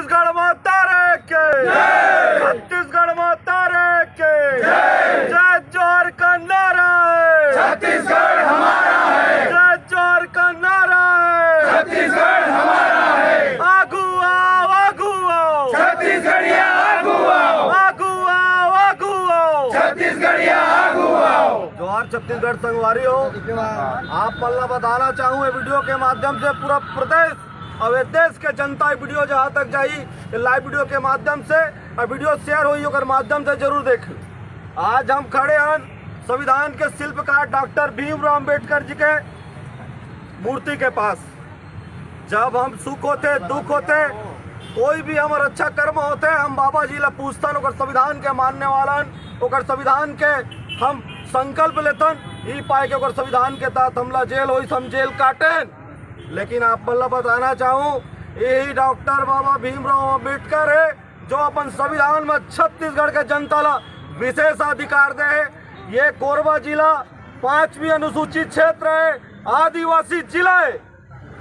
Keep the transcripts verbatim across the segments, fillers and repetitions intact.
छत्तीसगढ़ माता रे के, छत्तीसगढ़ माता रे के, जय जोहार का नारा है, छत्तीसगढ़ हमारा है। जय जोहार का नारा है, छत्तीसगढ़ हमारा है। आगू आओ, आगू आओ, छत्तीसगढ़िया आगू आओ। आगू आओ, आगू आओ, छत्तीसगढ़िया आगू आओ। जोहार छत्तीसगढ़ संगवारी हो। आप मन ला बताना चाहूँ, ये वीडियो के माध्यम से पूरा प्रदेश अउ ये देश के जनता, ये वीडियो जहाँ तक जाही, ये लाइव वीडियो के माध्यम से, अउ वीडियो शेयर होही, ओकर माध्यम से जरूर देखी। आज हम खड़े हन संविधान के शिल्पकार डॉक्टर भीमराव अंबेडकर जी के मूर्ति के पास। जब हम सुख होथे, दुख होथे, कोई भी हमर अच्छा कर्म होथे, हम बाबा जी ला पूछथन, ओकर संविधान के मानने वाला हन, ओकर संविधान के हम संकल्प लेथन, ई पाए के ओकर संविधान के तहत हमला जेल होइस, हम जेल काटेन। लेकिन आप मन ला बताना चाहूँ, यही डॉक्टर बाबा भीमराव अंबेडकर है, जो अपन संविधान में छत्तीसगढ़ के जनता ला विशेष अधिकार दे है। ये कोरबा जिला पांचवी अनुसूचित क्षेत्र है, आदिवासी जिला है।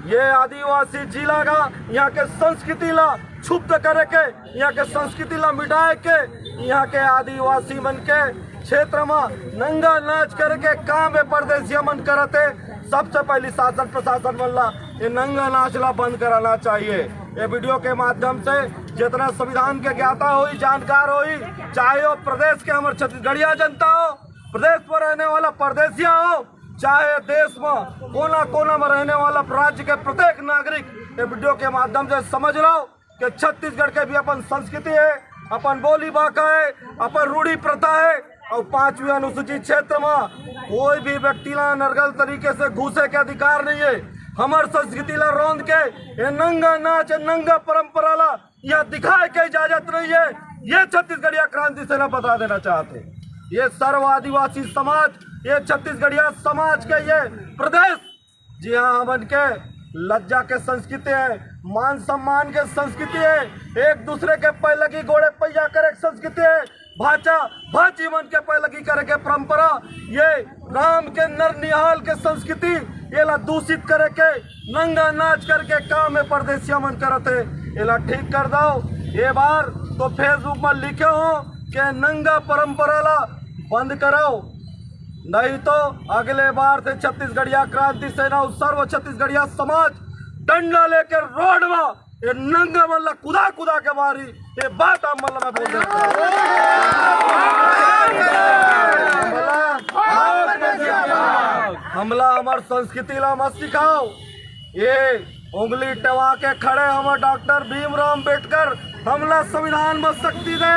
ये आदिवासी जिला का यहाँ के संस्कृति ला क्षुब्ध करे के, यहाँ के संस्कृति ला मिटाए के, यहाँ के आदिवासी मन के क्षेत्र में नंगा नाच करे के काम ये परदेसिया मन करत हे। सबसे पहली शासन प्रशासन मन ला ये नंगा नाच ला बंद कराना चाहिए। ये वीडियो के माध्यम से जितना संविधान के ज्ञाता होई, जानकार होई, चाहे वो प्रदेश के हमर छत्तीसगढ़िया जनता हो, प्रदेश में रहने वाला परदेसिया हो, चाहे देश में कोना कोना में रहने वाला राज्य के प्रत्येक नागरिक ये वीडियो के माध्यम से समझ लो कि छत्तीसगढ़ के भी अपन संस्कृति है, अपन बोली बाका है, अपन रूढ़ी प्रथा है। और पांचवी अनुसूचित क्षेत्र में कोई भी व्यक्ति ला अनर्गल तरीके से घुसे के अधिकार नहीं है। हमर संस्कृति ला रोंद के ये नंगा नाच, नंगा परंपरा ला यहाँ दिखाए के इजाजत नहीं है। ये छत्तीसगढ़िया क्रांति सेना बता देना चाहते हैं। ये सर्व आदिवासी समाज, ये छत्तीसगढ़िया समाज के ये प्रदेश, जी हाँ, हमन के लज्जा के संस्कृति है, मान सम्मान के संस्कृति है, एक दूसरे के पैलगी गोड़े पैया करे के संस्कृति है, भाचा भाची मन के पैलगी करे के परंपरा, ये राम के नर निहाल के संस्कृति, ये ला दूषित करे के, नंगा नाच करके काम में परदेसिया मन करत हे, ये ला ठीक कर दो। ये बार तो Facebook में लिखे हो कि नंगा परंपरा ला बंद करो, नहीं तो अगले बार से छत्तीसगढ़िया क्रांति सेना और सर्व छत्तीसगढ़िया समाज डंडा लेके रोड में ये नंगा मन ला कुदा कुदा के मारी। ये बात आप मन ला मैं बोल देता हूँ। हमला, हमला हमर संस्कृति ला मत सिखाओ। ये उंगली टेवा के खड़े हमर डॉक्टर भीमराव अंबेडकर हमला संविधान में शक्ति दे,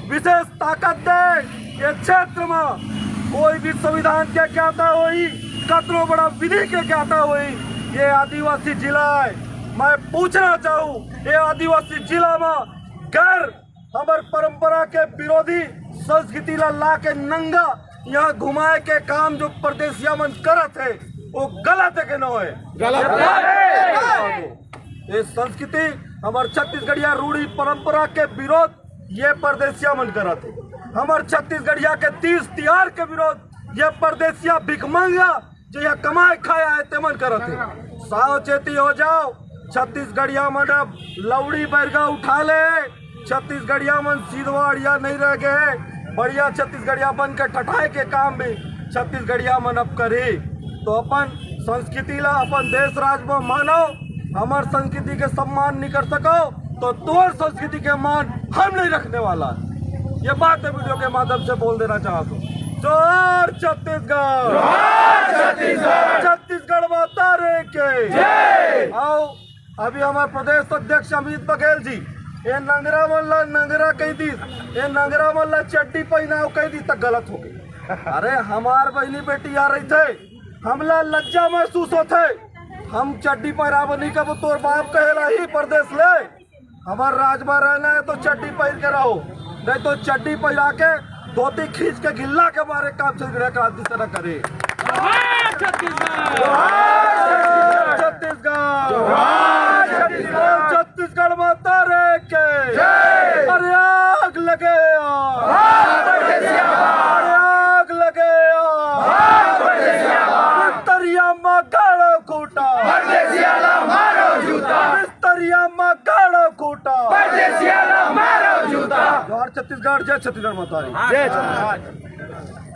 विशेष ताकत दे। ये क्षेत्र में कोई भी संविधान के ज्ञाता होई, कतनो बड़ा विधि के ज्ञाता होई, ये आदिवासी जिला है। मैं पूछना चाहूँ, ये आदिवासी जिला में गैर हमर परंपरा के विरोधी संस्कृति ला ला के नंगा यहाँ घुमाए के काम जो परदेसिया मन करत हे, वो गलत हे के न होए? गलत हे। ये संस्कृति हमर छत्तीसगढ़िया रूढ़ी परंपरा के विरोध ये परदेसिया मन करत हे। हमर छत्तीसगढ़िया के तीज तिहार के विरोध ये परदेसिया भिखमंगा जो यहाँ कमाए खाए आए तेमन करत हे। सावचेती हो जाओ, छत्तीसगढ़िया मन अब लौड़ी बैरगा उठा ले। छत्तीसगढ़िया मन सिधवा अड़िया नहीं रह गए, बढ़िया छत्तीसगढ़िया बन के ठठाए के काम भी छत्तीसगढ़िया मन अब करी। तो अपन संस्कृति ला अपन देश राज में मानो, हमर संस्कृति के सम्मान नहीं कर सको तो तोर संस्कृति के मान हम नहीं रखने वाला। ये बात मैं वीडियो के माध्यम से बोल देना चाहता हूँ। जोहार छत्तीसगढ़, जोहार छत्तीसगढ़। छत्तीसगढ़ माता रे के जय। आओ, अभी हमर प्रदेश अध्यक्ष अमित बघेल जी ये नंगरा मन ला नंगरा कह दिस, ये नंगरा मन ला चड्डी पहनाओ कह दिस त गलत हो गई। अरे हमार बहनी बेटी आ रही थे, हमला लज्जा महसूस होथे, हम चड्डी पहनाबो नहीं कबो तोर बाप कहेला ही परदेस ले। हमर राज में रहना है तो चड्डी पहिर के रहो, नहीं तो चड्डी पहिरा के धोती खींच के गिल्ला के मारे काम छत्तीसगढ़ क्रांति सेना करे। जोहार छत्तीसगढ़। जोहार छत्तीसगढ़। जोहार छत्तीसगढ़। छत्तीसगढ़ माता रे के जय। अरे आग लगे आग। अरे आग लगे आग। तरिया मा गाड़ो खूंटा। परदेसिया ला मारो जूता। तरिया मा गाड़ो खूंटा। जोहार छत्तीसगढ़, जय छत्तीसगढ़ महतारी। जय छत्तीसगढ़।